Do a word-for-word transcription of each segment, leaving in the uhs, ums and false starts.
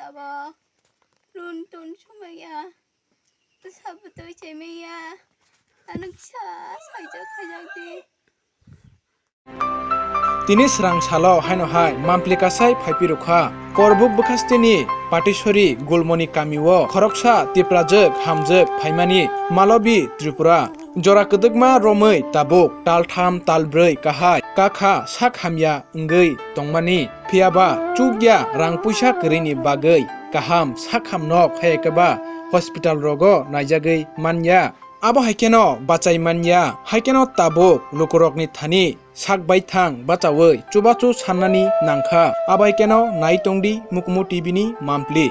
Abo lun tun sumaya, bwsa bwtwi chemaya, ano kisa saijak khaijak di. Tini srang salo haino hai mampli kasai phaiphirukha. Korbuk bwkhasteni Patisori Gulmoni kamio khoroksa Tiprajwk hamjwk phaimani Malobi Tripura. Jora kwdwkma romwi tabuk taltham talbrwi kahai kakha sak hamya wngwi tongmani. Phiyaba chukya rang puisa kwrwini bagwi kaham sak hamnok hai khe ba hospital rogo naijagwi manya. Abo hai kheno bachai manya, hai kheno tabuk lukurokni thani sak baithang bachaui chubachu sannani nangkha. Abo hai kheno nai tongdi Mukumu T V ni mampli.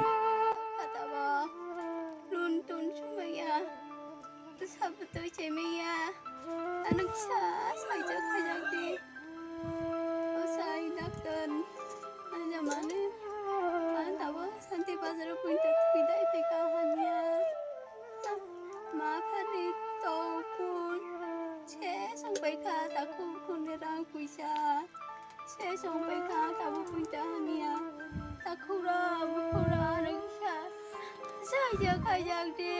Lun tun sumaya, bwsa bwtwi chemaya, ano kisa saijak khaijak di. O sai doctor, naina mani, ang tabuk Santi Bazar o poito thwi dai phaikha hamya. Ma phani tongkun, se songpaikha takhuk khunni rang puisa. Se songpaikha tabuk poito hamya. Takhura, bukhura, ano kisa saijak khaijak di.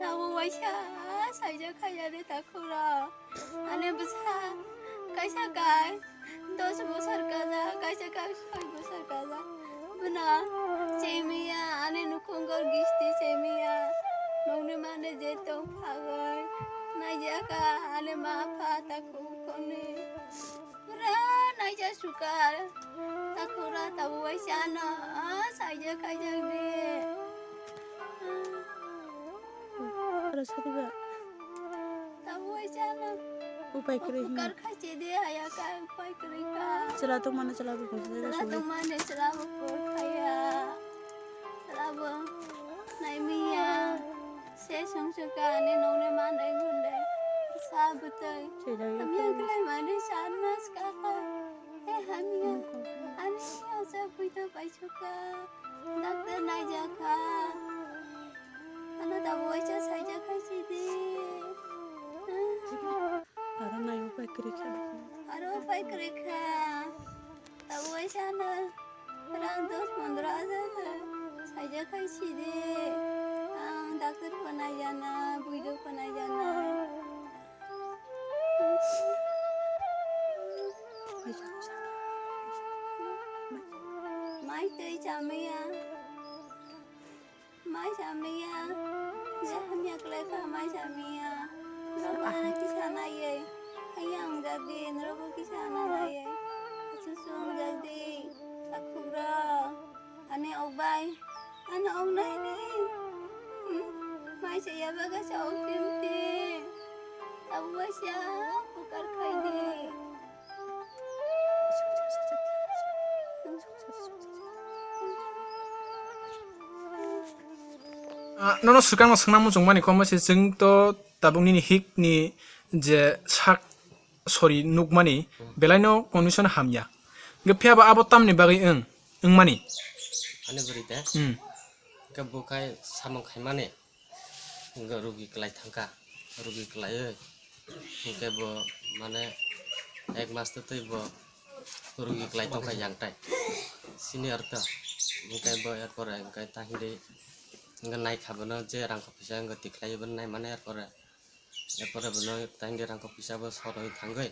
Tabuk waisa saijak khaijak di takhura. Ani bwsa kaisa kai dos bosor kaja, kaisa kai soi bosor kaja. Bwna chemiya, ani nukhungo gisti chemiya. Nongni mane je tong phagoi. Naijaka ani ma pha takhuk khoni. Pura naija sukar. Takhura tabu waisa no, ah, saija kaijak di. Ora sadi ba. Tabuk waisa no. Upai kwrwi hwnwi. Upukar khachi di haya ka upai kwrwi ka. Chwla tongmani chwla bo khachi di. Chwla tongmani chwla bo khachi ya. Chwla bo naimiya. Se songsoka ani nongni manai gunde. Sa bwtwi. Hamya kwlai mani san mas kaka. He hamya. Ani asa puito paisuka. Doctor naijakha. Ano tabuk waisa saijak khaisi di. Aro nai upai kwrwi kha. Aro upai kwrwi kha. Tabuk waisa ano rang dos pondro hajar saijak khaisi di. Ang doctor pho naijana, buido pho naijana. Mai twi chamaya. Mai chamaya. Je hamya kwlai kha mai chamaya. Norok bo ano kisa naiwi. Haya wngjak di, norok bo kisa ano naiwi. Asusu wngjak di. Takhukrok. Ani ok bai. Ano ok nai ni. Hmm. Mai se ya baga sa ok tim tim. Abo bai sa bukar khai di. Ah, nono swkang no swngna muchung mani koma se chwng to tabuk nini hik ni je sak sori nukmani belaino condition hamya. Hwnkhe phiya ba abo tamni bagwi wng, wngmani? Ani bwrwi de? Hmm. Hwnkhe bo khai samung khaimani, hwnkhe rugi kwlai thangkha, rugi kwlaiwi, hwnkhe bo mane ek mas to twi bo rugi kwlai tongkha yang tai, senior to, hwnkhe bo er pore hwnkhe ta hindi hwnkhe naikha bono je rang kok pisa hwnkhe tikhlai bono nai mane er pore. Erpore bono tahindi rangkok pisa bo soroi thangwi,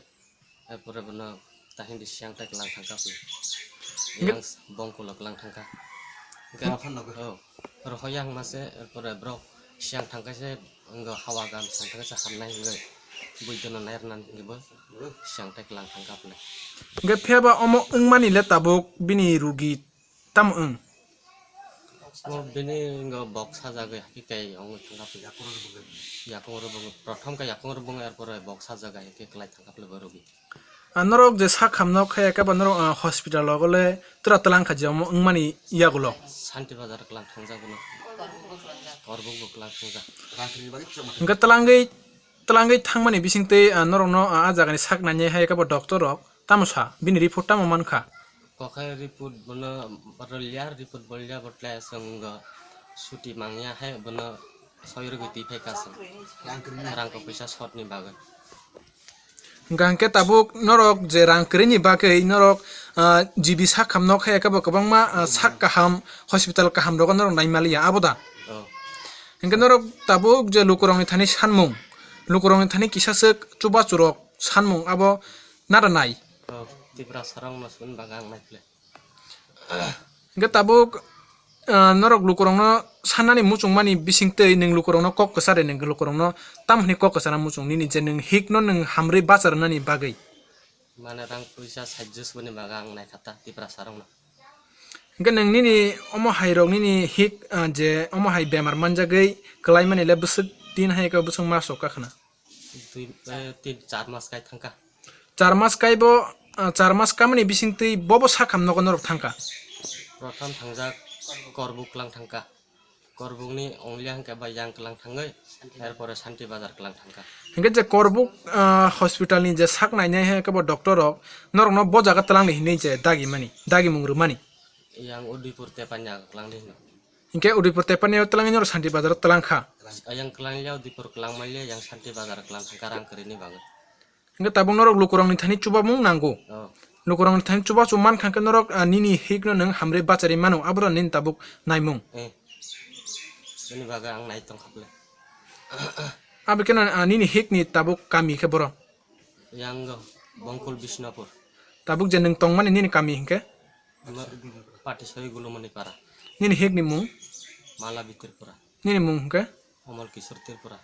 erpore bono tahindi siyang tai kwlang thangkha phano. Hwnkhe yang bongkolo kwlang thangkha. Hwnkhe, oh, rohor yang mase, erpore borok siyang thangkha se, wngkha hawa gam siyang thangkha se hamnai hwnkhe, buidono nairwna hwnkhe bo siyang tai kwlang thangkha phano. Hwnkhe phiya ba omo wngmani le tabuk bini rugi tamo wng? O bini wngkha bok sajagwi hakhe kai wngwi thangkha phano. Yakung rwbwngwi, prothom khe yakung rwbwngwi, erpore bok sajagwi hakhe kwlai thangkha phano bo rwgwi. Ah, norok je sak hamno khaya khe ba norok, ah, hospital rogo le tura twlang kha je omo wngmani yagulo? Santi Bazar kwlang thangjak bono. Korbuk bo kwlang thangjak. Hwnkhe twlangwi, twlangwi thangmani bisingtwi, ah, norokno, ah, ah jagani sak nainai hai khe bo doctor rok tamo sa? Bini report tamo mankha? Kokhai report bono rwliya, report bo rwliya, bo tlai aswk wngkha suti mangya hai bono soirwgwi twi phaikha aswk rang kwrwi, rang kwrwi pisa short ni bagwi. Hwnkha hwnkhe tabuk norok je rang kwrwini bagwi norok, Ah, G B sak ham nok hai khe bo kwbangma, ah, sak kaham, hospital kaham rogo norok nai maliya, abo da? Oh. Hinkhe norok tabuk je lukurokni thani sanmung, lukurokni thani kisa swk chubachu rok sanmung abo nada nai? Oh, Tiprasa rok no sun bagwi ang nai phle. Hinkhe tabuk, ah, norok lukurokno sannani muchungmani bisingtwi nwng lukurokno kok kwchar de, nwng lukurokno tamo hwnwi kok kwchana muchung nini je nwng hikno nwng hamrwi bacharnani bagwi? Mane rang puisa sahajjo subani bagwi ang naikha ta Tiprasa rokno. Hinkhe nwng nini omo hai rok nini hik, ah, je omo hai bemar manjagwi kwlaimani le bwswk din hai khe bwswk ma sok kha khna? Dui, eh, tin, char mas kai thangkha. Char mas kai bo, ah, char mas kamani bisingtwi bobo sakham nogo norok thangkha? Prothom thangjak Korbuk klang thangkha. Korbukni ongliya hwnkhe bai yang klang thangwi, erpore Santi Bazar klang thangkha. Hinkhe je Korbuk, ah, hospital ni je sak nainai hai khe bo doctor rok norokno bo jaga twlangdi hinwi je dagi mani, dagi mung rwmani? Yang Udaipur Tepanya klang di hino. Hinkhe Udaipur Tepanya o twlangwi norok Santi Bazar o twlang kha? Yang klang ya Udaipur klang manya, yang Santi Bazar klang thangkha rang kwrwini bagwi. Hinkhe tabuk norok lukurokni thani chubamung nango. Oh. Lukurokni thani chubachu mankha hinkhe norok, ah, nini hikno nwng hamrwi bacharwi mano, abo da nini tabuk naimung. Eh. Bini bagwi ang nai tongkha ble. Abo kheno, ah, nini hikni tabuk kami khe boro? Yang Bongkul Bisnupur. Tabuk je nwng tongmani nini kami hinkhe? Ma-, Patisoi Gulumani Para. Nini hikni mung? Malabi Tripura. Nini mung hinkhe? Omol Kishore Tripura.